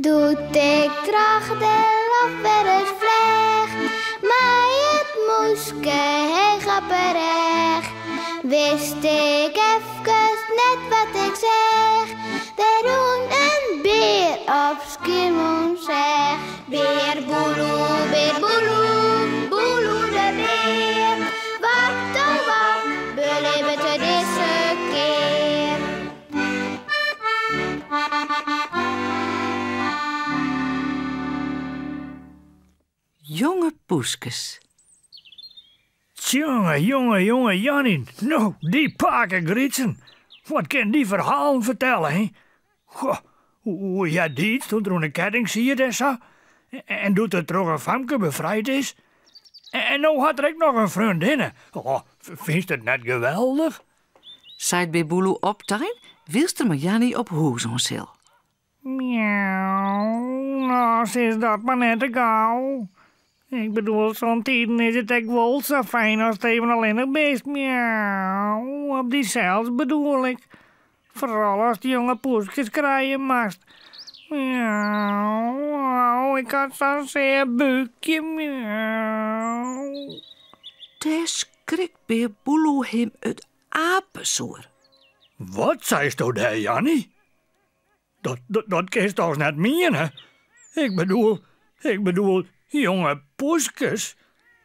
Doe't ik troch de loft wer ris fleach, mei it mûske heech op 'e rêch, wist ik efkes net wat ik seach. Der rûn in bear op Skiermûntseach. Bear Boeloe, bear Boeloe, Boeloe de bear. Wat oh wat belibbet er dizze kear? Jonge poeskes. Tsjonge, jonge, jonge Janny, no, dy pake Grytsen. Wat kin dy ferhalen fertelle, hin? Goh, hoe hja died doe't er oan de ketting siet en sa. En doe't er troch in famke befrijd is. En no hat er ek noch in freondinne. Oh, fynst it net geweldich? Seit Bear Boeloe optein wylst er mei Janny op hûs oan sil. Miauw, no sis dat mar net te gau. Ik bedoel, somtiden is it ek wol sa fijn ast even allinnich bist, miauw, op dysels bedoel ik. Foaral ast jonge poeskes krije moatst. Miauw, oh, ik ha sa'n sear búkje, miauw. Dêr skrikt Bear Boeloe him it apesoer. Wat seisto dêr, Janny? Dat, dat, dat kinst dochs net miene? Ik bedoel, ik bedoel, jonge poeskes.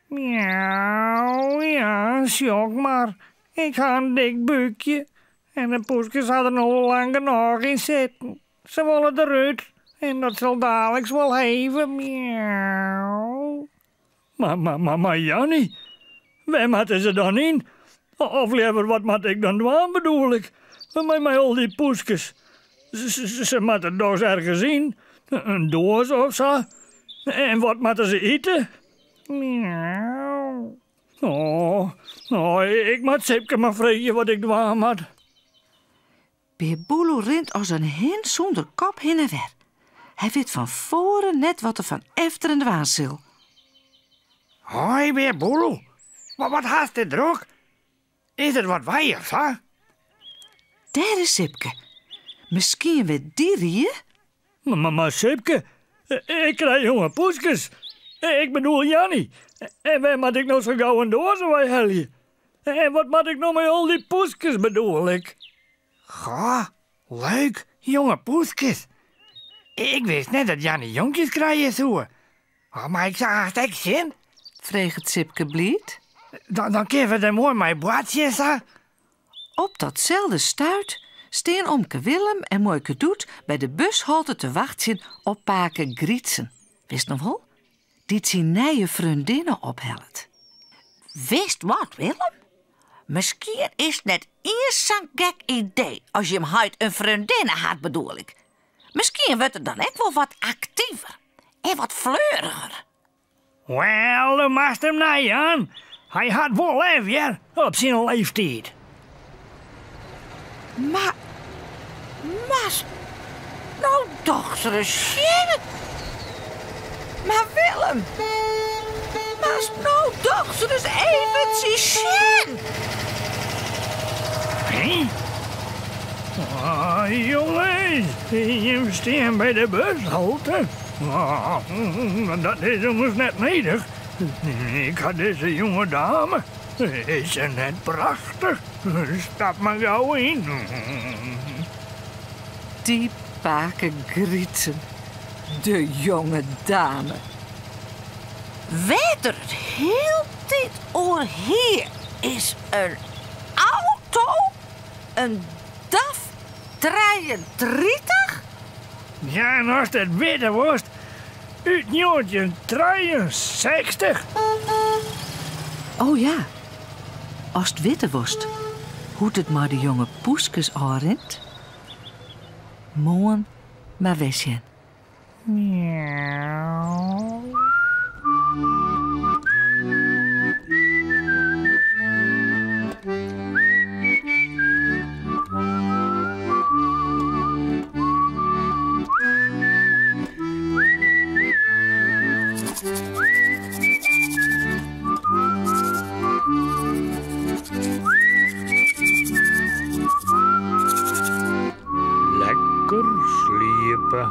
Miauw, ja, sjoch mar. Ik ha in dik búkje. En de poeskes ha der no al lang genôch yn sitten. Se wolle derút en dat sil daliks wol heve. Miauw. Mar, mar, mar, mar Janny, wêr moatte se dan yn? Of leaver, wat moat ik dan dwaan, bedoel ik, mei, mei al dy poeskes? Se moatte dochs ergens yn, in doas of sa? En wat moatte se ite? Miauw. Oh, oh, ik moat Sipke mar freegje wat ik dwaan moat. Bear Boeloe rint as in hin sûnder kop hinne en wer. Hy wit fan foaren net wat er fan efteren dwaan sil. Hoi Bear Boeloe, wat, wat hast it drok? Is der wat wei of sa? Dêr is Sipke. Miskien wit dy rie? Mar, mar Sipke, ik krij jonge poeskes. Ik bedoel Janny. En wêr moat ik no sa gau in doaze wei helje? En wat moat ik no mei al dy poeskes, bedoel ik? Goh, leuk, jonge poeskes. Ik wist net dat Janny jonkjes krije soe. Oh, mei ik se aanst ek sjen? Freget Sipke bliid. Dan, dan kinne we der moai mei boartsje sa. Op datselde stuit stean omke Willem en muoike Doet by de bushalte te wachtsjen op pake Grytsen. Witst noch wol? Dy't syn nije freondinne ophellet. Witst wat, Willem? Miskien is it net iens sa'n gek idee as jim heit in freondinne hat, bedoel ik. Miskien wurdt er dan ek wol wat aktiver en wat fleuriger. Wel, do moatst him neijaan. Hy hat wol lef, hear, op syn leeftiid. Mar, moatst no dochs ris sjen. Mar Willem, moatst no dochs ris eventsjes sjen. Hé? Oh, jonges, jim stean by de bushalte. Oh, dat is ommers net nedich. Ik ha dizze jonge dame. Is se net prachtich? Stap mar gau yn. Dy pake Grytsen, de jonge dame. Wêr't er it hieltyd oer hie is in auto, in DAF 33? Ja, en ast it witte wolst, út 1963. O ja, ast witte wolst hoe't it mei de jonge poeskes ôfrint? Moarn mar wer sjen. Miauw. Lekker sliepe.